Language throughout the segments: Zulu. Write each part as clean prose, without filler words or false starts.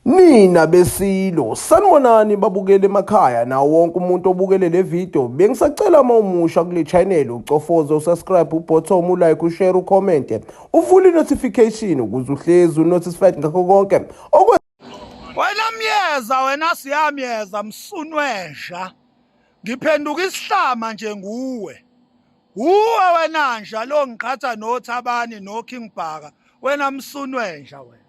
Nina beSilo, sanibonani babukeli emakhaya nawo wonke umuntu obukele le video. Bengisacela uma umusha kule channel ucofoze usubscribe ubutton, ulike, ushare, ucomment, uvule i-notification ukuze uhlezi unotified ngakho konke okwe Wena myeza wena siyamyeza msunwesha. Ngiphenduka isihlama nje nguwe. Uwe wena nja lo ngiqhatha noThabani noKing Bhaka wena msunwenja wena.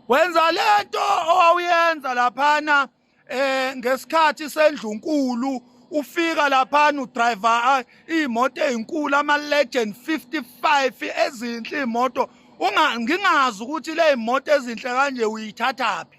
Wenza lento owawuyenza laphana eh ngesikhathi sendlunkulu ufika laphana udriver ah, imoto ezinkulu ama Legend 55 ezinhle imoto unga ngingazi ukuthi le imoto ezinhle kanje uyithathaphi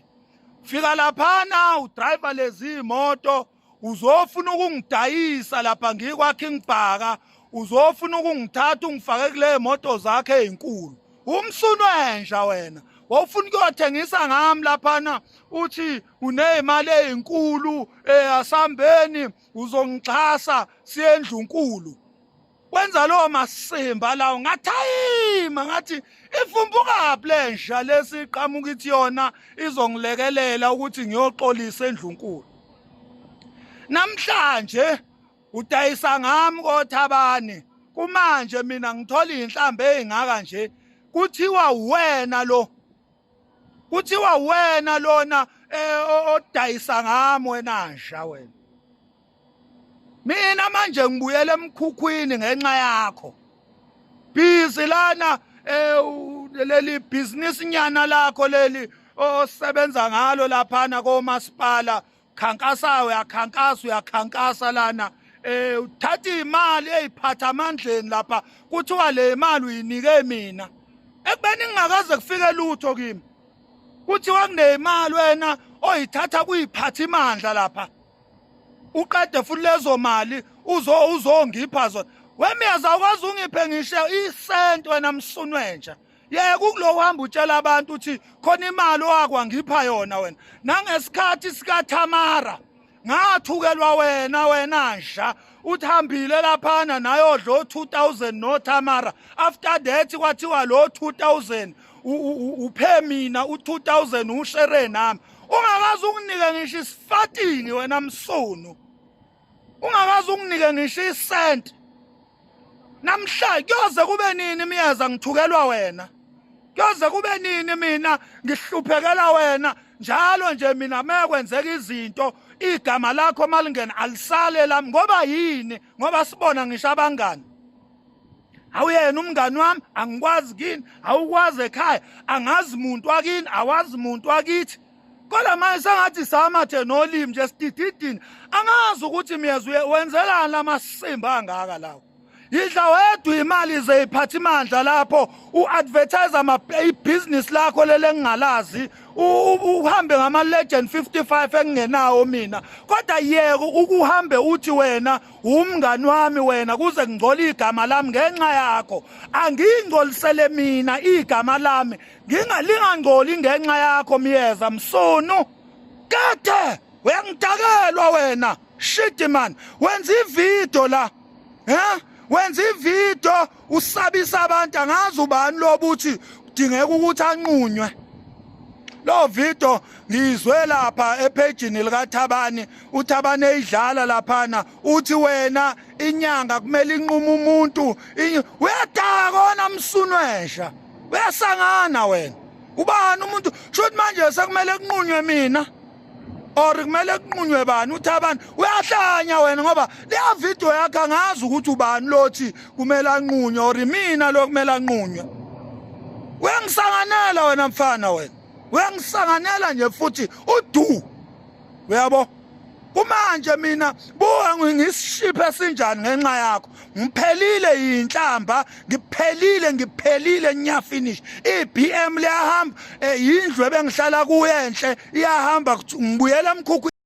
fika laphana udriver lezi imoto uzofuna ukungidayisa lapha ngikwa King Bhaka uzofuna ukungithatha ungifake kule moto zakhe ezinkulu umsunwenja wena wawufuna ukuyothengisa ngami laphana uthi unezimali ezinkulu eh asambeni uzongixhasa siye endlunkulu wenza lowo masimba lawo ngathayima ngathi ivumbukaphi lenja lesi iqhamuka ithi yona izongilekelela ukuthi ngiyoxolisa endlunkulu namhlanje udayisa ngami kothabani kumanje mina ngithola inhlambe ezingaka nje kuthiwa wena lo kuthiwa wena lona eh, odayisa ngami wena nja wena mina manje ngibuyele emkhukhwini ngenxa yakho busy lana eh leli business nyana lakho leli osebenza ngalo laphana komasipala khankasayo uyakhankasa uyakhankasa lana eh uthatha imali eyiphatha amandleni lapha kuthiwa le imali uyinike mina ekubeni ngingakaze kufike lutho kimi kuthiwa kunemali wena oyithatha kuyiphatha imandla lapha uqede futhi lezo mali uzo uzongipha zona wemiyaza awukwazi ungiphe ngisho isenti wena msunwenja yeke kulo uhamba utshela abantu uthi khona imali owakwangipha yona wena nangesikhathi sikaThamara ngathukelwa wena wena nja uthambile laphana nayodla o-2000 noThamara after that kwathiwa lo 2000 uphe mina u-2000 ushere nami ungakaze unginike ngisho isifatini wena msunu ungakaze unginike ngisho isenti namhla kuyoze kube nini miyeza ngithukelwa wena kuyoze kube nini mina ngihluphekela wena njalo nje mina mekwenzeka izinto igama lakho malingena alisale lami ngoba yini ngoba sibona ngisho abangani awuyena umngani wami angikwazi kini awukwazi ekhaya angazi muntu wakini awazi muntu wakithi kodwa manje sengathi samathe nolimi nje sidididini angazi ukuthi miyezwe wenzelani lamasimba angaka lawo yidla wedwa imali ze iphatha imandla lapho uadvertise ama ibhizinisi lakho lele engingalazi uhambe ngama Legend 55 engingenawo mina kodwa yeke ukuhambe uthi wena umngani wami wena kuze kungcole igama lami ngenxa yakho angingcolisele mina igama lami ngingalingangcoli ngenxa yakho myeza msunu kade uyangidakelwa wena shit man wenza ivideo la eh wenza ivideo usabisa abantu angazi ubani lobuthi kudingeka ukuthi anqunywe lo video ngizwe lapha ephejini likaThabani uThabani eyidlala laphana uthi wena inyanga kumele inqume umuntu uyadaka kona msunwesha uyasangana wena ubani umuntu shuthi manje sekumele kunqunywe mina or kumele kunqunywe bani uthi abantu uyahlanya wena ngoba leya video yakhe angazi ukuthi ubani lothi kumele anqunywe or mina lo kumele anqunywe uyangisanganela wena mfana wena uyangisanganela nje futhi udu uyabo kumanje mina buka ngisishiphe esinjani ngenxa yakho ngiphelile yinhlamba ngiphelile ngiphelile nya finish iBM liyahamba eh, yindlu ebengihlala kuyo enhle iyahamba ngibuyela emkhukhwini.